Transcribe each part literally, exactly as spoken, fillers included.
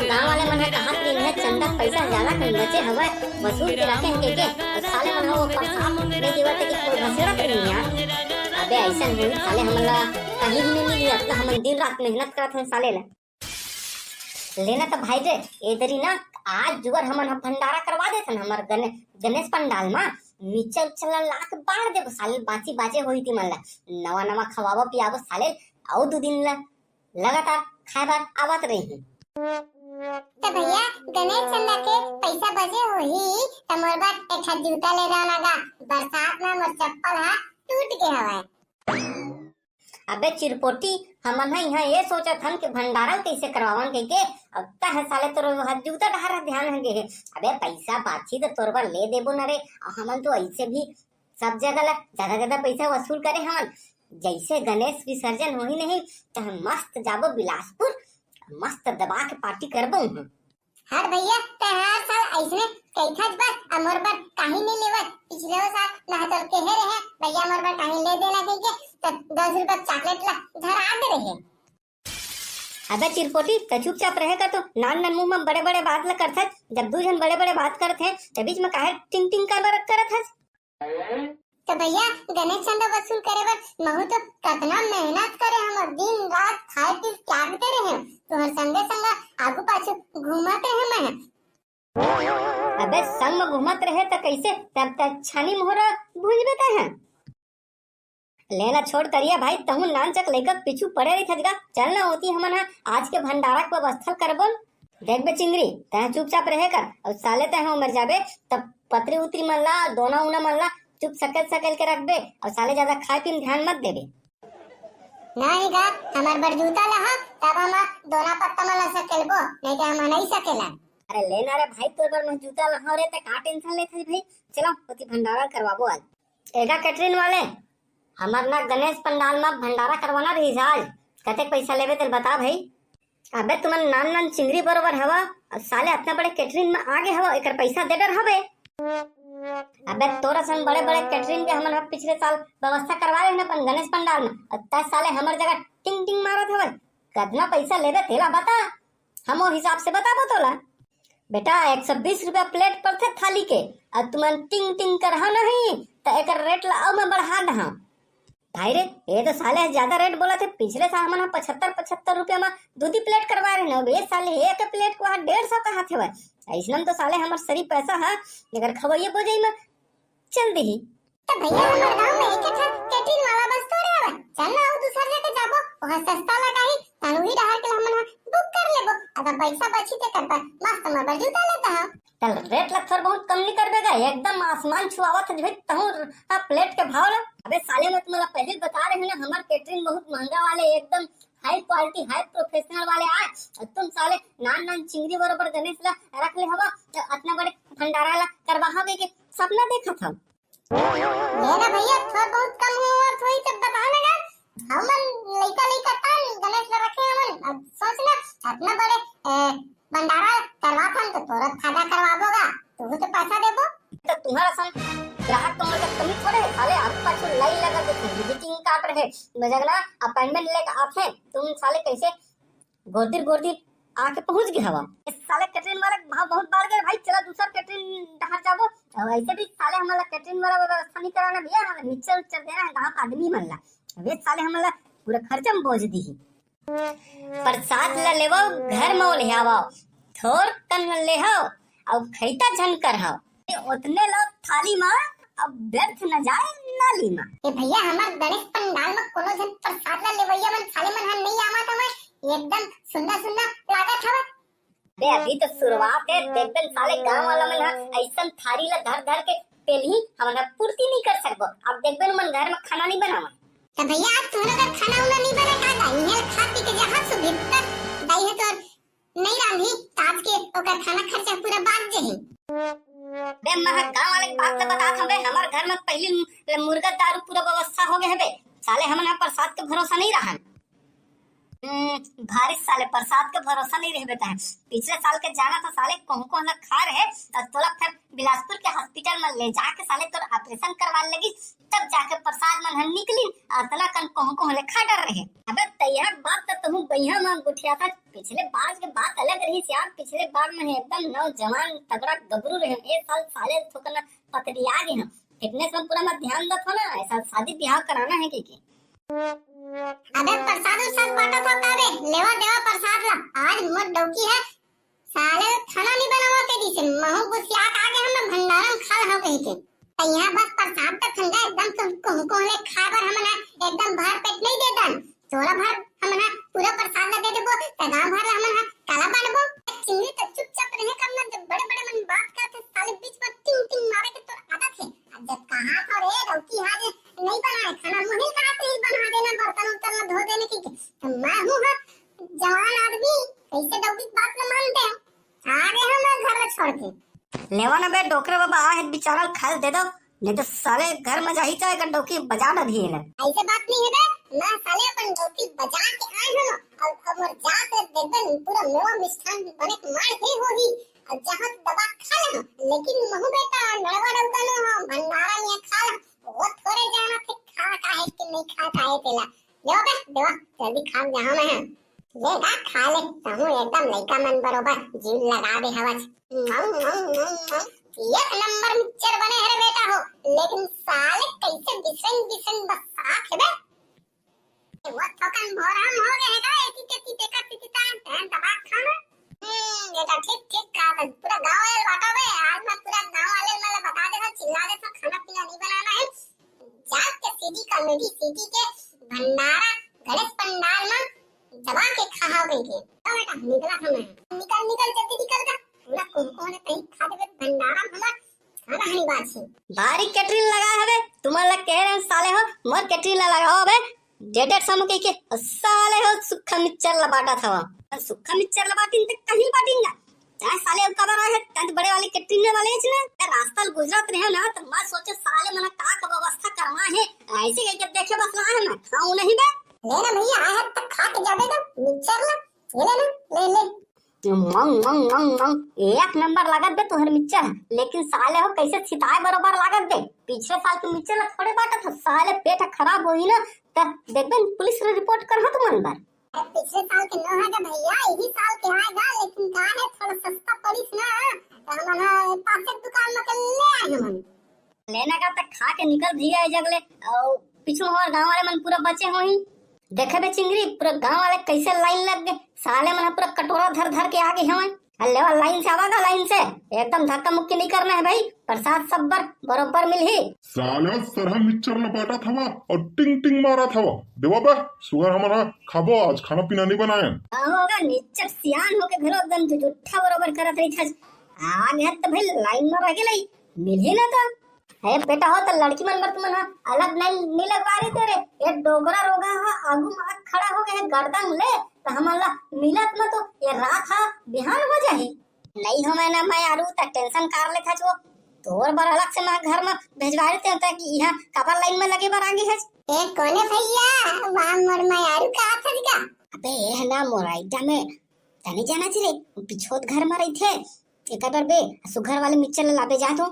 गांव वाले मन ह कहात रहिन हे, चंदा पैसा ज्यादा कन बचे हवय, वसूल के रखे हे के, अउ साले मन ह वो प्रसाद नइ देवत हे कि कोई घसीटत रहिन यार। अबे अइसन होही साले हमन ला कहीं भी नइ मिली, अतना हमन दिन रात मेहनत करत हन साले ला। लेना त भाई रे, ए दरी ना आज जुवर हमन ह भंडारा करवा देथन हमर गने-, गणेश पंडाल मा। मिच्चा उच्चा ला ला के बांट देबो साले, बांची बाचे होही तिमन ला। नवा नवा खवाबो पियाबो साले, अउ दू दिन ला लगातार खाए बर आवत रही। त भैया, गणेश चंदा के पैसा बचे होही त मोर बर एक ठा जूता ले जाना गा, बरसात में मोर चप्पल हा टूट गे हवय। अबे चिरपोटी, हमन ह इहाँ ये सोचत हन कि भंडारा ल कइसे करवावन कहिके। अब तह साले तोर ह जूता डहार ह ध्यान ह गे हे। अबे पैसा बाची त तोर बर ले देबो न रे, अउ हमन तो ऐसे भी सब जगह ला ज्यादा ज्यादा पैसा वसूल करे हवन। जैसे गणेश विसर्जन होही नहीं, त हम मस्त जाबो बिलासपुर, मस्त दबा के पार्टी करबो हम। हट भैया, ते हर साल अइसने कहिथस बस, अउ मोर बर काहीं नइ लेवत। पिछले साल मैं तोर केहे रहे, भैया मोर बर काहीं ले देना कहिके, त दस रुपया चॉकलेट ला धरा दे रहे। अबे चिरपोटी, त चुपचाप रहे कर तो, नान नान मुंह में बड़े बड़े बात ला करथस। जब दू झन बड़े बड़े बात करत हे, त बीच में काहे टिंग टिंग कर बर करत हस? त भैया, गणेश चंदा वसूल करे बर महू तो कतना मेहनत करे हंव, दिन रात खाए पी के त्याग दे रहे हंव। तुंहर संगे संग आगू पाछू घूमत रहे मैं। अबे संग में घूमत रहे त कइसे? तब तक छानी मोहरा भूंजबे तैं। लेना छोड़ करिया भाई, तहूं नानचक लइका पीछू पड़े रहिथस गा। चल ना ओती, हमन ह आज के भंडारा के व्यवस्था करबोन। देख बे चिंगरी, तैं चुपचाप रहे कर, अउ साले तैं ह मर जाबे, तब पतरी उतरी मन ला, दोना उना मन ला चुप सकेल सकेल के रखबे, अउ साले ज्यादा खाए पी में ध्यान मत देबे। नहीं गा, हमर बर जूता लहा, तब हम दोना पत्ता मन ला सकेलबो, नहीं तो हम नहीं सकेला। अरे लेना रे भाई, तोर बर मैं जूता लहा रे, ते का टेंशन लेथस भाई? चलो, ओती भंडारा करवाबो आज। एगा कैटरिंग वाले, हमर ना गणेश पंडाल में भंडारा करवाना रहिस आज, कतेक पैसा लेबे तेल बता भाई। अबे तुमन नान नान चिंगरी बरोबर हवा, अउ साले अतना बड़े कैटरिंग में आगे हवा, एकर पैसा दे डर हवे। अबे तोर असन बड़े बड़े कैटरिंग के हमन ह पिछले साल व्यवस्था करवा रहे हन अपन गणेश पंडाल में, अउ तैं साले हमर जगह टिंग टिंग मारत हवे। कतना पैसा लेबे तेला बता, हम ओ हिसाब से बताबो तोला। बेटा, एक सौ बीस रुपया प्लेट पड़थे थाली के, अउ तुमन टिंग टिंग करहा नहीं, त एकर रेट ला अउ मैं बढ़ा दहा। भाई रे, ये तो साले ज्यादा रेट बोलत हे। पिछले साल हमन ह पचहत्तर, पचहत्तर रुपया म दूधी प्लेट करवाए रहे न, ये साले एक प्लेट को वहाँ डेढ़ सौ कहात हवय। अइसनम तो साले हमर सरी पैसा ह, अगर खवइये बोजई म चल दिही। त भैया, हमर गांव में एक ठन कैटरिंग वाला बस थोड़े हवय। चल ना, अउ दूसर जगह जाबो, वहाँ सस्ता लगाही, तहन उही डहार के हमन ह बुक कर लेबो। अगर पैसा बची ते कर बर मस्त मैं बर जूता लेता हूँ। चल, रेट ला थोर बहुत कम नहीं करबे गा, एकदम आसमान छुआवत हे भाई, तहूँ हा प्लेट के भाव ला। अबे साले, मैं तुम्हारा पहले ही बता रहे हूँ ना, हमार कैटरिंग बहुत महंगा वाले, एकदम हाई क्वालिटी, हाई प्रोफेशनल वाले आए, अउ तुम साले नान नान चिंगरी बरोबर गणेश ला रख ले हवा, त अतना बड़े भंडारा ला करवाहा के सपना देखत हव। ले ना भैया, थोर बहुत कम होवत होही तब बता ना गा। हमन लइका लइका तन गणेश ला रखे हमन। अब सोच ना, अतना बड़े, ए, भंडारा करवाथन तो तोर फायदा करवाबो गा, तुहू तो पैसा देबो। त तुम्हार असन ग्राहक तो मोर करा कमी थोड़े हे, साले आगू पाछू लाइन लगा देथे, विजिटिंग कार्ड रहे, मजगना अपॉइंटमेंट लेके आथे, तुम साले कैसे गोरदिर गोरदिर आके पहुंच गे हवा। इस साले कैटरिंग वाले के भाव बहुत बढ़ गे भाई, चला दूसर कैटरिंग डहार जाबो। अउ ऐसे भी साले हमन ला कैटरिंग वाला व्यवस्था नहीं कराना भैया, हमन मिक्सचर उच्चर देना हे गांव का आदमी मन ला। अबे साले हमन ला पूरा खर्चा में बोझ दिही। प्रसाद ला लेवो, घर में ले आवो, थोर कन लेहव, अउ खैता झन करहव। ए, ओतने लो थाली मा, अब व्यर्थ न जाए नाली मा। ए भैया, हमर गणेश पंडाल मा कोनो झन प्रसाद ला लेवैया मन, साले मन ह नइ आवत हवय, एकदम सुन्ना सुन्ना लागत हवय। बे, अभी तो शुरुआत हे, देख बे साले गांव वाला मन ह अइसन थारी ला धर धर के पेलही, हमन ह पूर्ति नइ कर सकबो। अब देख बे, मन घर मा खाना नइ बनावय। त भैया, आज तोहर घर खाना उना नइ बने का? इहे खा पी के जहाँ सुभित तक दाई हे तोर नइ रांधी, त आज के ओकर खाना खर्चा पूरा बाच जही। बे, मैं ह गांव वाले के बात ल बतात हंव बे, हमर घर में पहिली ले मुर्गा दारू पूरा व्यवस्था हो गए हे बे। साले हमन ह प्रसाद के भरोसा नइ रहन। हम्म, भारी साले प्रसाद के भरोसा नइ रहे बे तैं। पिछले साल के जाना तो साले कहूं कहूं ल खा रहे, त तोला फिर बिलासपुर के हॉस्पिटल में ले जाके साले तोर ऑपरेशन करवा लगी। तब जाके प्रसाद मन ह निकलिन, अउ अतना कन कोहूं कोहूं ले खा डर रहे। अबे तैयार बात त तहूं बइहा म गोठियाथस, पिछले बार के बात अलग रहिस यार, पिछले बार में एकदम नौजवान तगड़ा गबरू रहे, ए साल साले थोकन पतरिया गे हम, फिटनेस में पूरा मैं ध्यान दत हो ना, ऐसा शादी ब्याह कराना है कि, कि? अबे प्रसाद उरसाद बांटत हो का बे? लेवा देवा प्रसाद ला। आज मोर डौकी है, साले खाना नहीं बनावा के दिसे, महू गुसिया के आगे हम भंडारा में खा लहा कही के। त यहाँ बस प्रसाद त ठंडा एकदम तुम कोहूं कोहूं ले खाए बर हमन ह एकदम भर पेट नहीं दे दन। तोरा भर हमन ह पूरा प्रसाद ला दे देबो, त गांव भर ला हमन ह काला बांटबो। चिंगरी त चुपचाप रहे करना, जब बड़े बड़े मन बात करथे साले बीच में टिंग टिंग मारे के तोर आदत है। अब जब कहा था रे डौकी आज नहीं बनाए खाना, मुहिल कहा से ही बना देना, बर्तन उर्तन ला धो देने की, तो मैं हूँ हाँ जवान आदमी, कैसे डौकी की बात न मानते हो? आ गए हम लोग घर में छोड़ के। लेवा ना बे डोकरे बाबा, आ है बेचारा खाए दे दो, नहीं तो साले घर में जाही तो एक डौकी बजा डरही है। ऐसे बात नहीं है बे, मैं साले अपन डौकी बजा के आए हूँ, और अब मोर जात है देखबे पूरा मेवा मिष्ठान बने के मार ही होही, और जहाँ दबा खा ले, लेकिन महू बेटा नड़वा डौका नो हो, भंडारा में खा ले, वो थोड़े जाना थे खा का है कि नहीं खा का है तेला। लेवा बे, देवा, जल्दी खा जहाँ मैं है। ले गा, खा ले, तहूँ एकदम लइका मन बरोबर जीव लगा दे हवस। मऊ, मऊ, मऊ, मऊ। एक नंबर मिक्सचर बने हे रे बेटा हो, लेकिन साले कैसे बिसरन बिसरन बसात हे बे। वो थोकन भोरम हो गए हे गा, एती तेती तेकर तीती तान तैन दबा खाना। हम्म, बेटा ठीक ठीक कहा था, पूरा गाँव वाले बांटा बे, आज मैं पूरा गाँव वाले मन ला बता देता, चिल्ला देता, खाना पीना नहीं बनाना है। जाके सीधी कॉमेडी सिटी के भंडारा गणेश पंडाल में दबा के खा हो गई के। तो बेटा निकला हम। निकल निकल जल्दी निकल जा। पूरा कुमकुम ने कहीं खा देबे भंडारा में हमार खाना हनी बात है। बारी कैटरिंग लगा हवे, तुम्हारा लग कह रहे हैं साले हो, मोर कैटरिंग ला लगाओ बे। डेढ़ सौ में कह के साले हो सुक्खा मिक्सचर ला बांटा था। सुक्खा मिक्सचर ला बांटिन ते कहीं बांटिन ना। तैं साले अउ काबर आए हे, तैं तो बड़े वाले कैटरिंग वाले हे ना। तैं रास्ता ले गुजरत रहे ना, तो मैं सोचे साले मन का का व्यवस्था करवा हे। ऐसे कह के देखे बस आए हे, मैं खाऊं नहीं बे। ले ना भैया, आए हे तो खा के जाबे तो मिक्सचर ला। ये ले ना, ले, ले। मंग, मंग, मंग, मंग, एक नंबर लागत बे तुहर मिक्सचर, लेकिन साले हो कैसे सिताए बरोबर लागत बे। पिछले साल के मिक्सचर ला थोड़े बांटा था, साले पेट खराब होही ना, त देखबे पुलिस ला रिपोर्ट करहा तुमन बर। अरे पिछले साल के नो हे गा भैया, यही साल के आए गा, लेकिन का हे थोड़ा सस्ता पड़िस ना, तो हमन ह पासे दुकान में के ले आए हमन। लेना का त खा के निकल भैया ए जगले, अउ पीछू हमार गांव वाले मन पूरा बचे होही। देखे बे चिंगरी, पूरा गांव वाले कैसे लाइन लग गए, साले मन पूरा कटोरा धर धर के आगे हवय। अरे लेवा लाइन से आवा गा, लाइन से, एकदम धक्का मुक्की नहीं करना है भाई, प्रसाद सब बर बरोबर मिलही। साले सरहा मिक्सचर ल बांटत हवा अउ टिंग टिंग मारत हवा। देवा बे, सुगर हमन ह खाबो, आज खाना पीना नहीं बनायन। का होगा, निच्चट सियान होके घलो एकदम जुजुट्ठा बरोबर करत रहिथस। आगे हत भाई लाइन में रह गेलई, मिलही ना तो। ए बेटा हो, त लड़की मन बर तुमन ह अलग लाइन नहीं लगवा रहे थे रे। ये डोकरा रोगहा ह आगू में खड़ा हो गए हे गर्दन ले, त हमन ला मिलत म तो ये रात ह बिहान हो जाही। नहीं हो मैं ना मैं आरू त टेंशन कर लेथस वो। तोर बर अलग से मैं घर में भेजवा रहे थे, कि यहाँ काबर लाइन में लगे बर आगे हे। ए कोने भैया, वहाँ मोर मैं आरू का आथस का? अबे ये है ना मोर आइटम है, तने जाना चाहिए, पिछोत घर में रही थे, एक बार बे सुघर वाले मिक्सचर ला लाबे जा तो।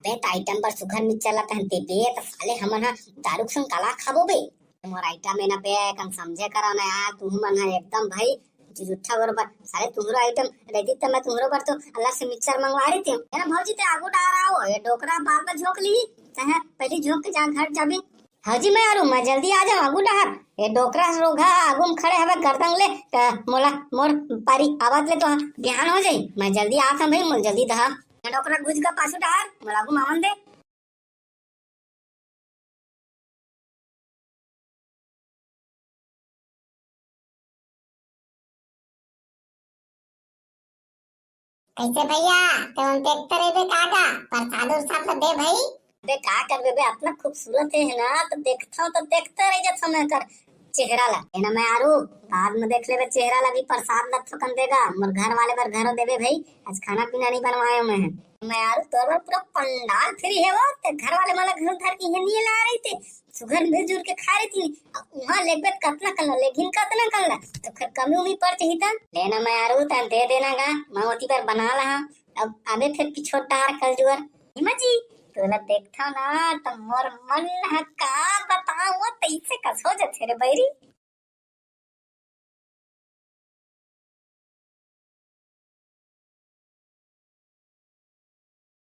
बे, त आइटम बर सुघर मिक्सचर ला तहन देबे, त साले हमन ह दारू के संग काला खाबो बे? मोर आइटम ए ना बे, कम समझे करो ना यार, तुहू मन ह एकदम भाई जुजुट्ठा बरोबर। साले तुहरो आइटम रहती त मैं तुहरो बर तो अलग से मिक्सचर मंगवा रही थी। ए ना भौजी, ते आगू डार आओ, ये डोकरा बार बार झोंक ली, तहे पहली झोंक के जा घर जाबे। हाँ जी, मैं आ रहूँ, मैं जल्दी आ जाऊँ आगू डहर। ये डोकरा रोगहा आगू में खड़े हवे गर्दन ले, त मोला मोर पारी आवत ले तो बिहान हो जाई। मैं जल्दी आत हूँ भाई, मोला जल्दी दहा। ये डोकरा घुस गा पाछू डहर, मोला आगू मावन दे। कैसे भैया, तुम देखते रहिबे का का? प्रसाद उरसाद तो दे भाई। अबे का करबे बे, अपना खूबसूरत है ना, तो देखता हूँ तो देखते रह जाता मैं कर चेहरा ला। ए ना मैं आरू, बाद में देख लेबे चेहरा ला, भी प्रसाद ला थोकन देगा, मोर घर वाले बर घरो देबे भाई, आज खाना पीना नहीं बनवायो मैं। मैं आरू तोर बर पूरा पंडाल फ्री है वो, ते घर वाले मन ला घर धर के ये नहीं ला रही थे, सुघर मिलजुल के खा रही थी। अब वहाँ लेबे त कतना कन ला, लेकिन कतना कन ला, तो खैर कमी उमी पड़ जाही त। लेना मैं आरू तन दे देना गा, मैं ओती बर बना लहा। अब अबे फिर पिछोट डार कल जुअर। हिम्मत जी, तोला देखथव ना, त मोर मन ह का बतावं, तइसे कस हो जथे रे बैरी।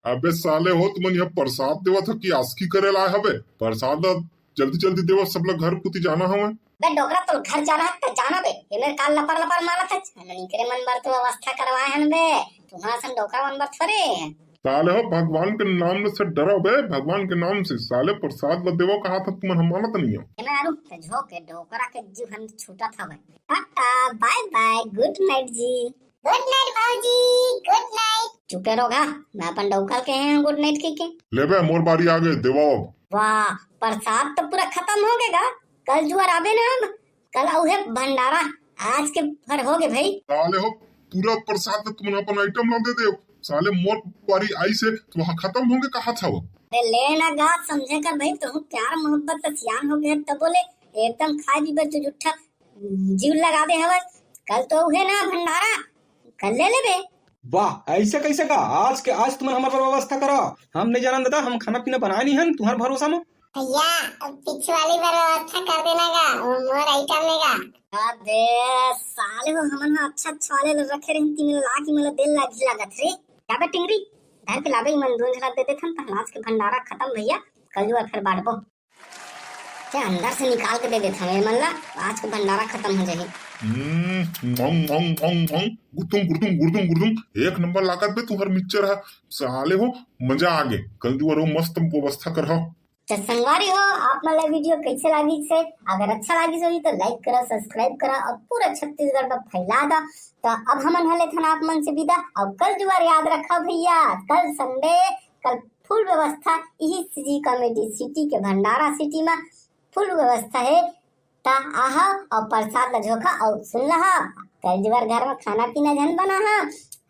अबे साले हो, तुमन यहाँ प्रसाद देवत हो कि आसकी करे लाए हबे? प्रसाद ला जल्दी जल्दी देवो, सब ला घर कुती जाना हवे। बे डोकरा, तोर घर जाना है त जाना बे, ये मेरे काल लपर लपर मारत है। हमनी करे मन बर तो व्यवस्था करवाए हन बे, तुम्हारा सन डोकरा मन बर थोड़े। साले हो, भगवान के नाम से डरो बे, भगवान के नाम से। साले प्रसाद ला देवो कहा था तुमन, हम मानत नहीं हो। ये मैं आरू त झोंक के डोकरा के जीव हम छूटत हवे। टाटा, बाय बाय, गुड नाइट जी। गुड नाइट भौजी, गुड नाइट। चुपे रहो गा, मैं अपन डौकल के हैं गुड नाइट कह के। ले बे, मोर बारी आ गए, देवाओ अब। वाह, प्रसाद तो पूरा खत्म हो गए गा। कल जुआर आबे ना अब, कल अउ है भंडारा, आज के भर हो गए भाई। साले हो, पूरा प्रसाद तो तुमन अपन आइटम ला दे दे। साले मोर बारी आई से तो वहाँ खत्म होंगे कहा था वो। अरे ले ना गा, समझे कर भाई, तुम प्यार मोहब्बत से सियान हो गए तब बोले एकदम खाए पीबे जो जुट्ठा जीव लगा दे हवस। कल तो उहे ना भंडारा, कल ले लेबे। वाह, ऐसे कैसे का? आज के आज तुमन हमर बर व्यवस्था करा। हम नहीं जानन दादा, हम खाना पीना बनाए नहीं हन तुम्हार भरोसा में। भैया, अब पिछवाली बार व्यवस्था कर देना गा, वो मोर आइटम में गा। अबे साले हो, हमन ह अच्छा अच्छा वाले ल रखे रहिन, तीन लाख ही मोला दिल लागी लागत रे। जाबे टिंगरी, धर के लाबे, इमन दोन झलक दे देथन, त आज के भंडारा खत्म भैया, कल जुआर फिर बांटबो। के अंदर से निकाल के दे देत हवे एमन ला, आज के भंडारा खत्म हो जाही। हम्म, मम, मम, मम, मम, गुरदुम, गुरदुम, गुरदुम, गुरदुम, एक नंबर लागत बे तुहर मिक्सचर ह, साले हो, मजा आ गे। कल जुआर हो मस्त व्यवस्था कर हो। तो संगवारी हो, आप मन ला वीडियो कैसे लागी से, अगर अच्छा लागी होही तो लाइक करा, सब्सक्राइब करा और पूरा छत्तीसगढ़ में फैला दा। तो अब हमन ह लेथन आप मन से विदा, और कल जुआर याद रखा भैया, कल संडे, कल फुल व्यवस्था इही सीजी कॉमेडी सिटी के भंडारा सिटी में फुल व्यवस्था हे। त आहा अउ प्रसाद ल झोंका अउ सुन लहा, कल जुआर घर में खाना पीना झन बना हा,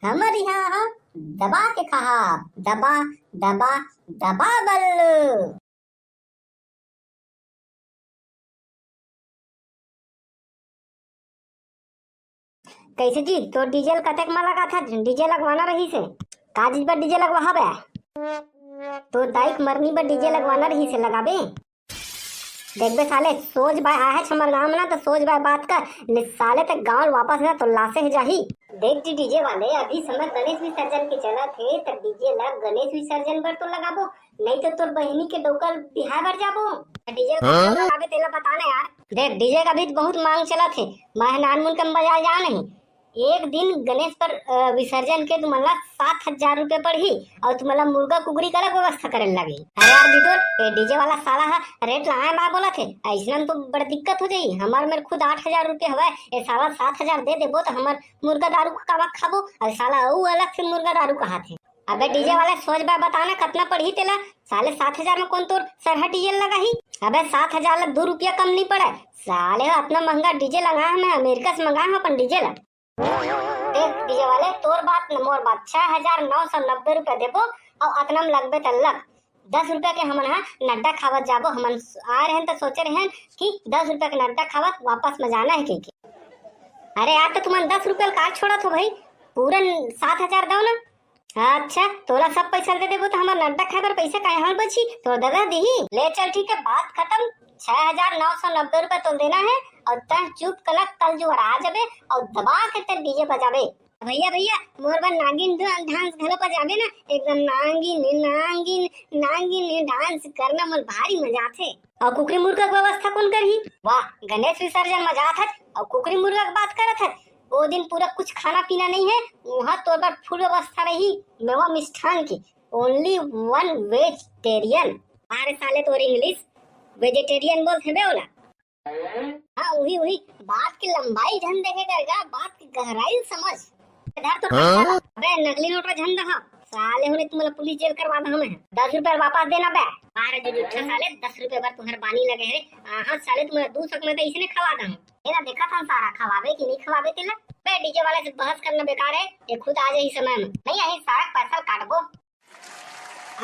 हमर यहाँ हा दबा के खाहा, दबा, दबा, दबा बल्लू। कैसे जी, तोर डीजे ल कतेक म लगाथा? डीजे लगवाना रहिस हे। का चीज बर डीजे लगवाहा बे? तोर दाई के मरनी बर डीजे लगवाना रहिस हे, लगाबे? देख बे साले, सोझ बाय आए हच हमर गांव में ना, त सोझ बाय बात कर, नहीं साले ते गांव वापस ना तो लासे हे जाही। देख जी डीजे वाले, अभी समय गणेश विसर्जन के चलत हे, त डीजे ला गणेश विसर्जन बर तो लगाबो, नहीं तो तोर बहिनी के डौका ल बिहाय बर जाबो। डीजे हाँ? लगाबे तेला बता ना यार। देख, डीजे का भी बहुत मांग चलत हे। मैं नानमुन के बजाए जा नहीं। एक दिन गणेश पर, अ, विसर्जन के तुमन ला सात हजार रुपया पड़ही अउ तुमन ला मुर्गा कुकरी का अलग व्यवस्था करे लगही। अरे यार बिटोर, ये डीजे वाला साला हा रेट लगाए बर बोलत हे। अइसना में तो बड़ दिक्कत हो जाही। हमर मेर खुद आठ हजार रुपया हवय, ये साला सात हजार दे देबो त हमर मुर्गा दारू का कावा खाबो, अउ साला अउ अलग से मुर्गा दारू कहाथे। अबे डीजे वाले, सोझ बाय बता ना, कतना पड़ही तेला? साले सात हजार में कोन तोर सरहा डीजे लगाही? अबे सात हजार ला दू रुपया कम नहीं पड़े। साले हो, अतना महंगा डीजे लगाए हंव मैं, अमेरिका से मंगाए हंव अपन डीजे ला। देख डीजे वाले, तोर बात न मोर बात, छह हजार नौ सौ नब्बे रुपया देबो, अउ अतना में लगबे त लग। दस रुपया के हमन हा नड्डा खावत जाबो। हमन आए रहेन त सोचे रहेन कि दस रुपया के नड्डा खावत वापस में जाना हे कहिके। अरे यार, त तुमन दस रुपया ल का छोड़त हो भाई? पूरा सात हजार दव ना। अच्छा, तोला सब पैसा दे देबो त हमर नड्डा खाए बर पैसा काहे हमर बची? तोर दादा दिही? ले चल, ठीक है, बात खत्म। छह हजार नौ सौ नब्बे रुपया तोल देना है, और तैं चुप कलक कल जुआर आ जाबे और दबा के ते डीजे बजाबे। भैया, भैया, मोर बर नागिन डांस घलो बजाबे ना, एकदम नागिन, नागिन, नागिन डांस करना मोर भारी मजा आथे। और कुकरी मुर्गा के व्यवस्था कौन करही? वाह, गणेश विसर्जन मजा आथे और कुकरी मुर्गा के बात करत है। ओ दिन पूरा कुछ खाना पीना नहीं है, वहाँ तोर बर फुल व्यवस्था रही, मेवा मिष्ठान की, only one vegetarian। अरे साले, तोर इंग्लिश वेजिटेरियन बोलथे बे ओला। हाँ, उही, उही, बात की लंबाई झन देखे कर गा, बात की गहराई समझ। इधर तो हाँ? अबे नकली नोट ला झन दहा, साले होने तुमला पुलिस जेल करवा दहा मैं। दस रुपया वापस देना बे। अरे जो जुट्ठा साले, दस रुपया बर तुम्हार बानी लगे है रे। हाँ साले, तुम्हारा दू सक में तो इसने खवा दहा। ये ना देखा था सारा, खवाबे कि नहीं खवाबे तेला। बे डीजे वाले से बहस करना बेकार है, ये खुद आ जाही समय में। नहीं आई सारा पैसा काटबो।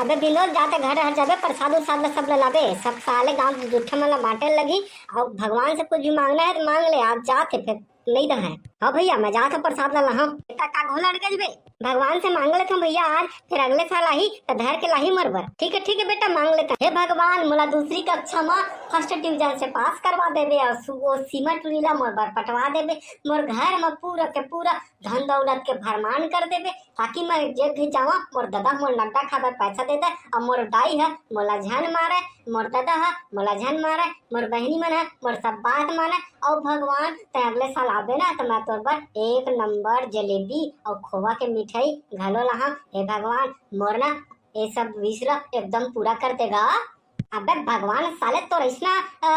अबे बिनोद, जाते घर हर जाबे, प्रसाद उरसाद ला सब ला लाबे, सब साले गांव के जुट्ठा मन ला बांटे लगी, और भगवान से कुछ भी मांगना है तो मांग ले, आज जाते फिर नहीं दहा है। हाँ भैया, मैं जात हूँ प्रसाद ला लाहूँ। बेटा का घोलड़ गज बे, भगवान से मांग लेथन भैया, आज फिर अगले साल आही त धर के लाही मोर बर। ठीक है, ठीक है बेटा, मांग लेथन। हे भगवान, मोला दूसरी कक्षा में फर्स्ट डिवीजन से पास करवा देबे और सु-, वो सीमा टूरी ला मोर बर पटवा देबे। मोर घर में पूरा के पूरा धन दौलत के भरमान कर देबे, ताकि मैं जेल भी जावा, मोर ददा मोर नड्डा खाबर पैसा दे दे, और मोर दाई है मोला झन मारे, मोर ददा ह मोला झन मारे, मोर बहिनी मन ह मोर सब बात माने। अउ भगवान, तै अगले साल आबे ना, त मैं तोर बर एक नंबर जलेबी अउ खोवा के मिठाई घलो लाहूँ। हे भगवान, मोर ना ये सब विश ल एकदम पूरा कर देगा। अबे भगवान, साले तोर अइसना, अ,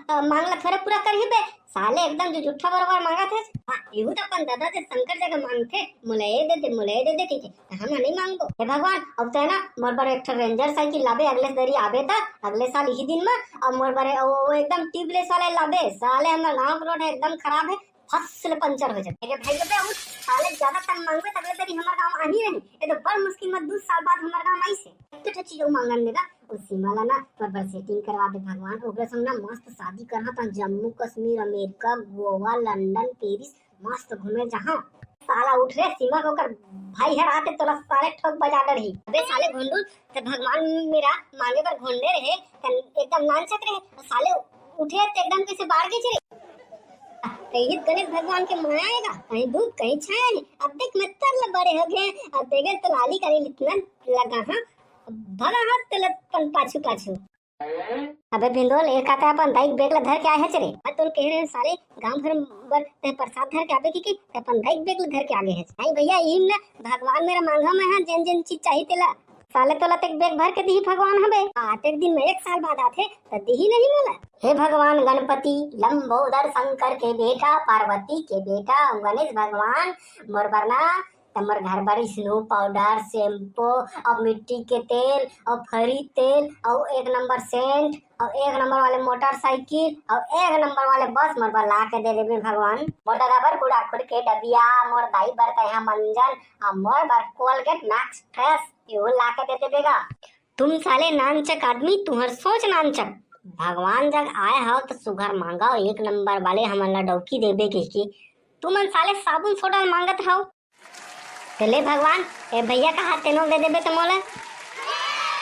अ, मांग ल थोरे पूरा करही बे। साले एकदम जो झूठा बरोबर मांगत हे। हाँ, इहू तो अपन दादा से शंकर जगह मांगथे, मोला ये दे दे, मोला ये दे दे, कहिके। त हम नहीं मांगबो। हे भगवान, अब तो है ना, मोर बर एक ठो रेंजर साइकिल लाबे, अगले दरी आबे त, अगले साल इही दिन में, अब मोर बर वो, वो एकदम ट्यूबलेस वाला लाबे। साले हमर गांव के रोड है, एकदम खराब है, फस ले पंचर हो जाए। अरे भाई, अबे हम साले ज्यादा तंग मांगबे, त अगले दरी हमर गांव आही नहीं। ये तो बड़ मुश्किल में दो साल बाद हमर गांव आइस हे। एक ठो चीज वो मांगन देगा, वो सीमा ला ना, मोर बर सेटिंग करवा दे भगवान, ओकरे संग ना मस्त शादी करहा, त Jammu Kashmir, America, Goa, London, Paris, मस्त घूमे जहाँ। साला उठ रे सीमा के, ओकर भाई हर आते तोला साले ठोक बजा डरही। अबे साले घोंडू, ते भगवान मेरा मांगे बर घोंडे रहे, तन एकदम नानचक रहे। साले उठे ते एकदम कैसे बाढ़ गए रे। कहीं गणेश भगवान के माया आएगा, कहीं धूप, कहीं छाया है। अब देख मैं तर ले बड़े हो गए, अब देखे तो लाली का इतना लगा, हाँ, भगा हाथ तले पन पाछू पाछू। अबे भिंदोल, एक आते अपन दाई के बैग ला धर के आए हच रे। मैं तोल कह रहे साले, गांव भर बर ते प्रसाद धर के आबे की, की ते अपन दाई के बैग ला धर के आगे हच। नहीं भैया, इम ना भगवान मेरा मांगा में है, जेन जेन चीज चाहिए तेला। साले तोला तेक बैग भर के दिही भगवान हबे। आतेक दिन में एक साल बाद आथे, त दिही नहीं मोला। हे भगवान गणपति, लंबोदर शंकर के बेटा, पार्वती के बेटा, गणेश भगवान, मोर बर ना त मोर घर बर स्नो पाउडर, शैम्पू, अउ मिट्टी के तेल, अउ फरी तेल, अउ एक नंबर सेंट, अउ एक नंबर वाले मोटरसाइकिल, अउ एक नंबर वाले बस मोर बर ला के दे देबे भगवान। मोर ददा बर गुड़ा खुड़ के डबिया, मोर दाई बर तैहा मंजन, अउ मोर बर कोलगेट मैक्स फ्रेश, इहू ला के दे देबे गा। तुम साले नानचक आदमी, तुहर सोच नानचक। भगवान जग आए हव त सुघर मांगा, एक नंबर वाले हमन ला डौकी देबे कहिके। तुमन साले साबुन सोडा मांगत हव। त ले भगवान, ए भैया कहा तेनो दे देबे त मोला।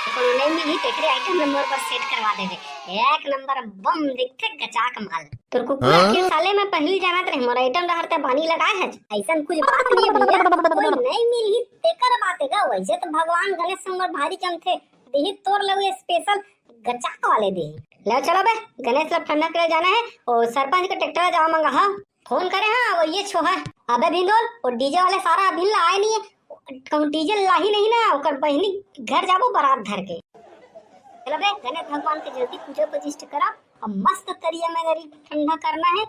कोनो नहीं मिली, तेकरे आइटम नंबर पर सेट करवा देबे। एक नंबर बम दिखथे गचाक माल। तोर कुकुर हाँ? के साले में पहली जानत रहे, मोर आइटम डहर ते बानी लगाए हच। ऐसन कुछ बात नहीं है भैया, कोई नहीं मिली तेकर बात है गा। वैसे तो भगवान गणेश संग मोर भारी जमथे, देही तोर लगे स्पेशल गचाक वाले देही। ले चलो बे, गणेश ला ठंडा करे जाना है, ओ सरपंच के ट्रैक्टर जावा मंगा हा। फोन करे हाँ, वो ये छो है। अबे भिंदोल, वो डीजे वाले सारा अभिन ला आए नहीं है। कहूँ डीजे लाही नहीं ना, ओकर बहिनी घर जाबो बारात धर के। चलो बे, गणेश भगवान के जल्दी पूजा प्रतिष्ठा करा, अब मस्त तरिया में गरी ठंडा करना है।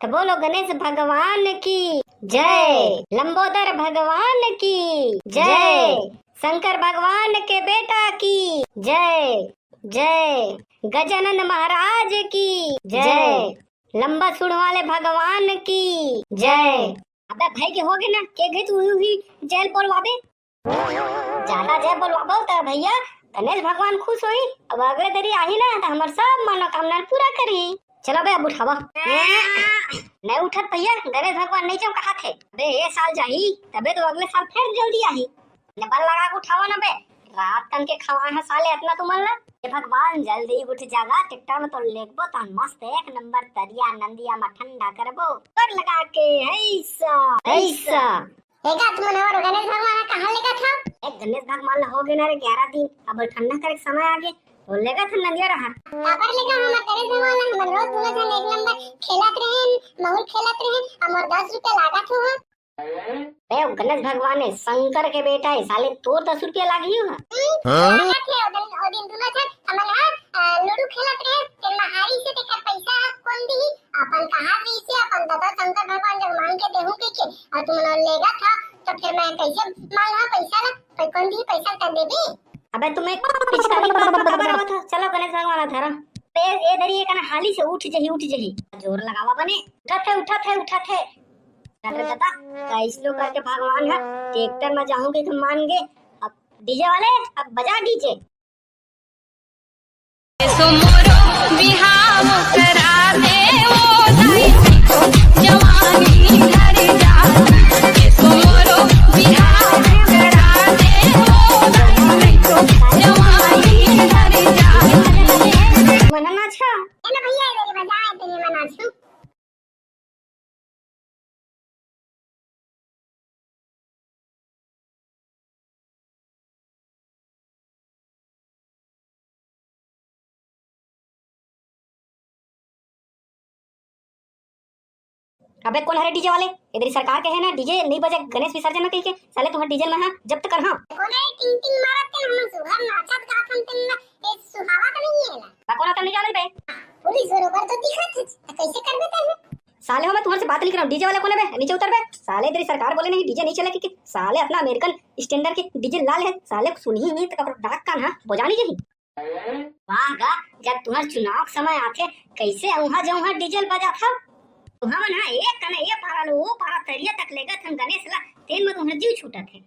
तो बोलो गणेश भगवान की जय, लंबोदर भगवान की जय, शंकर भगवान के बेटा की जय, जय गजानंद महाराज की जय, लंबा सूंड वाले भगवान की जय। अबे भाई के होगे ना, के गई तू ही जेल बोलवाबे। ज्यादा जय बोलवाबो त भैया गणेश भगवान खुश होही। अब अगले दरी आही ना त हमर सब मनोकामना पूरा करही। चलो बे अब उठावा। नहीं उठत भैया, गणेश भगवान नहीं जम कहा थे। अबे ये साल जाही तबे तो अगले साल फिर जल्दी आही। ने बल लगा के उठावा ना बे, रात कन के खवा है साले इतना तुमन ला। ये भगवान जल्दी उठ जागा, ट्रैक्टर में तो लेगबो त मस्त एक नंबर तरिया नंदिया में ठंडा करबो। पर लगा के ऐसा, ऐसा। एका तुमन और गणेश भगवान कहाँ लेगा था? ए गणेश भगवान ला होगे ना रे ग्यारह दिन, अब ठंडा करे के समय आगे, वो लेगा था नंदिया रहा। काबर लेगा हमर गणेश भगवान ला? हमर रोज दोनों जन एक नंबर खेलत रहे, महुर खेलत रहे, हमर दस रुपया लागत हो। ए गणेश भगवान है, शंकर के बेटा है, साले तोर दस रुपया लागी हो। हम्म, हाँ? लागत है, ओ दिन, ओ दिन दोनों जन हमन हा, अ, लूडो खेलत रहे, तेन में हारी से तेकर पैसा कौन दी? अपन कहा से इसे अपन दादा शंकर भगवान जब मांग के देहूं के, के, और तुम लोग लेगा था, तो फिर मैं कैसे मांगा पैसा ला? कोई कौन दी पैसा कर देबी? अबे तुम्हें पिचकारी पर खबर आवत हो? चलो गणेश भगवान धरा। ए, ए धरी एक ना हाली से उठ जही, उठ जही। जोर लगावा बने। उठा थे, उठा थे, उठा थे। अरे दादा, कैस लो करके भगवान है, ट्रैक्टर में जाहूंगी तो मान गए। अब डीजे वाले, अब बजा डीजे। सो मोरो बिहाव करा दे, ओ दाई, जवानी धर अबे कोन हरे डीजे वाले? एदरी सरकार कहे ना डीजे नहीं बजे गणेश विसर्जन में कहिके, साले तुम्हर डीजे में हा जब्त करहा। कोन हे टिंग टिंग मारत के हमन सुघर नाचत गाथन तेन ला, ए सुहावत नहीं हे ला। बा कोन आता नहीं जाने बे। पुलिस बरोबर तो दिखत हे, त कैसे करबे तैं? साले हो मैं तुम्हर से बात नहीं करहूं, डीजे वाले कोन हे बे? नीचे उतर बे। साले एदरी सरकार बोले नहीं डीजे नहीं चले कहिके, साले अपना अमेरिकन स्टैंडर्ड के डीजे ला ले, साले सुनही नहीं त कपड़ा डाक कान हा बजानी जही। वाह गा, जब तुम्हर चुनाव के समय आथे, कैसे उहाँ जउहाँ डीजे ल बजाथव? तुहाँ मन हा एक कने ए पारा ले ओ पारा तरिया तक लेगत हन गणेश ला, तेन म तुम्हर जीव छूटत हे।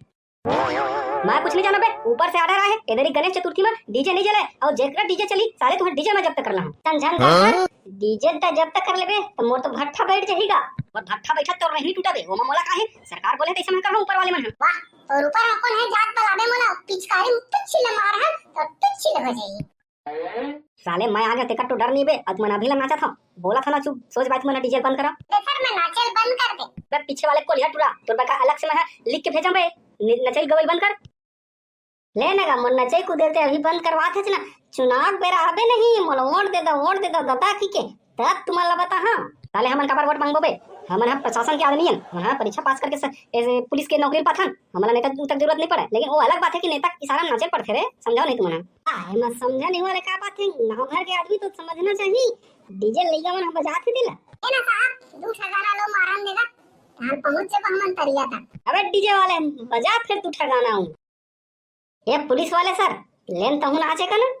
मैं कुछ नहीं जाना बे, ऊपर से आर्डर आए हे, एदरी गणेश चतुर्थी में डीजे नहीं जले, अउ जेकरा डीजे चली, साले तुम्हर डीजे में जब्त कर लहा। समझन का हाँ? डीजे त जब्त कर लेबे, त मोर तो भट्ठा बैठ जाही गा। मोर भट्ठा बैठा तोर रहनी टूटा बे, ओमा मोला का हे? सरकार बोले तैसे मैं करहूं ऊपर वाले मन ह। वाह, तोर ऊपर ह कोन हे जात बलाबे मोला, पिचकारी म टुच्ची ल मारहूं, त टुच्ची ल हो जाही। साले मैं आगे तेकर तो डर नहीं बे, अउ तुमन अभी ला नाचत हव, बोलत हव ना चुप, सोच बात मन डीजे बंद करा। बे सर मैं नाचे ल बंद कर दे। बे पीछे वाले कोलिया टूरा, तोर बका अलग से मैं ह लिख के भेजम बे, नि-, नचई गवई बंद कर। ले ना गा, मोर नचई कुदेल ते अभी बंद करवात हस ना, चुनाव बेरा आबे नहीं, मोला वोट दे दो, वोट दे दो, ददा कहिके, तब तुमन ला बताहूं। साले हमन काबर वोट मांगबो बे? हमन ह प्रशासन के आदमी हन, हमन ह परीक्षा पास करके स-, ए, पुलिस के नौकरी ल पाथन, हमन ला नेता तक जरूरत नहीं पड़े, लेकिन वो अलग बात हे कि नेता के इशारा म नाचे ल पड़थे रे, समझव नहीं तुमन ह। आ, एमा समझा नहीं वाले का बात हे, गाँव घर के आदमी तो समझना चाहिए, डीजे लइका मन ह बजात हे दिला। ए ना साहब, दू ठा गाना लो मारन देगा, हम पहुंच जब हमन तरिया तक। अबे डीजे वाले, बजा फिर दू ठा गाना हूँ। ए पुलिस वाले सर, लेन तहूँ नाचे का ना?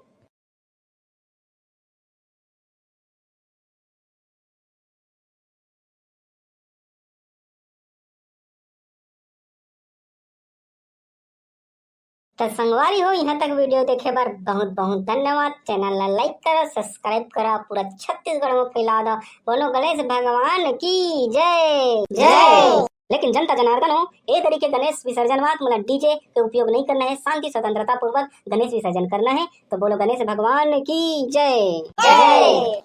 त संगवारी हो, यहाँ तक वीडियो देखे बर बहुत बहुत धन्यवाद। चैनल ला लाइक करा, सब्सक्राइब करा, पूरा छत्तीसगढ़ में फैला दो। बोलो गणेश भगवान की जय। जय। लेकिन जनता जनार्दन हो, ए तरीके गणेश विसर्जन वात मतलब डीजे के उपयोग नहीं करना है, शांति स्वतंत्रता पूर्वक गणेश विसर्जन करना है। तो बोलो गणेश भगवान की जय। जय।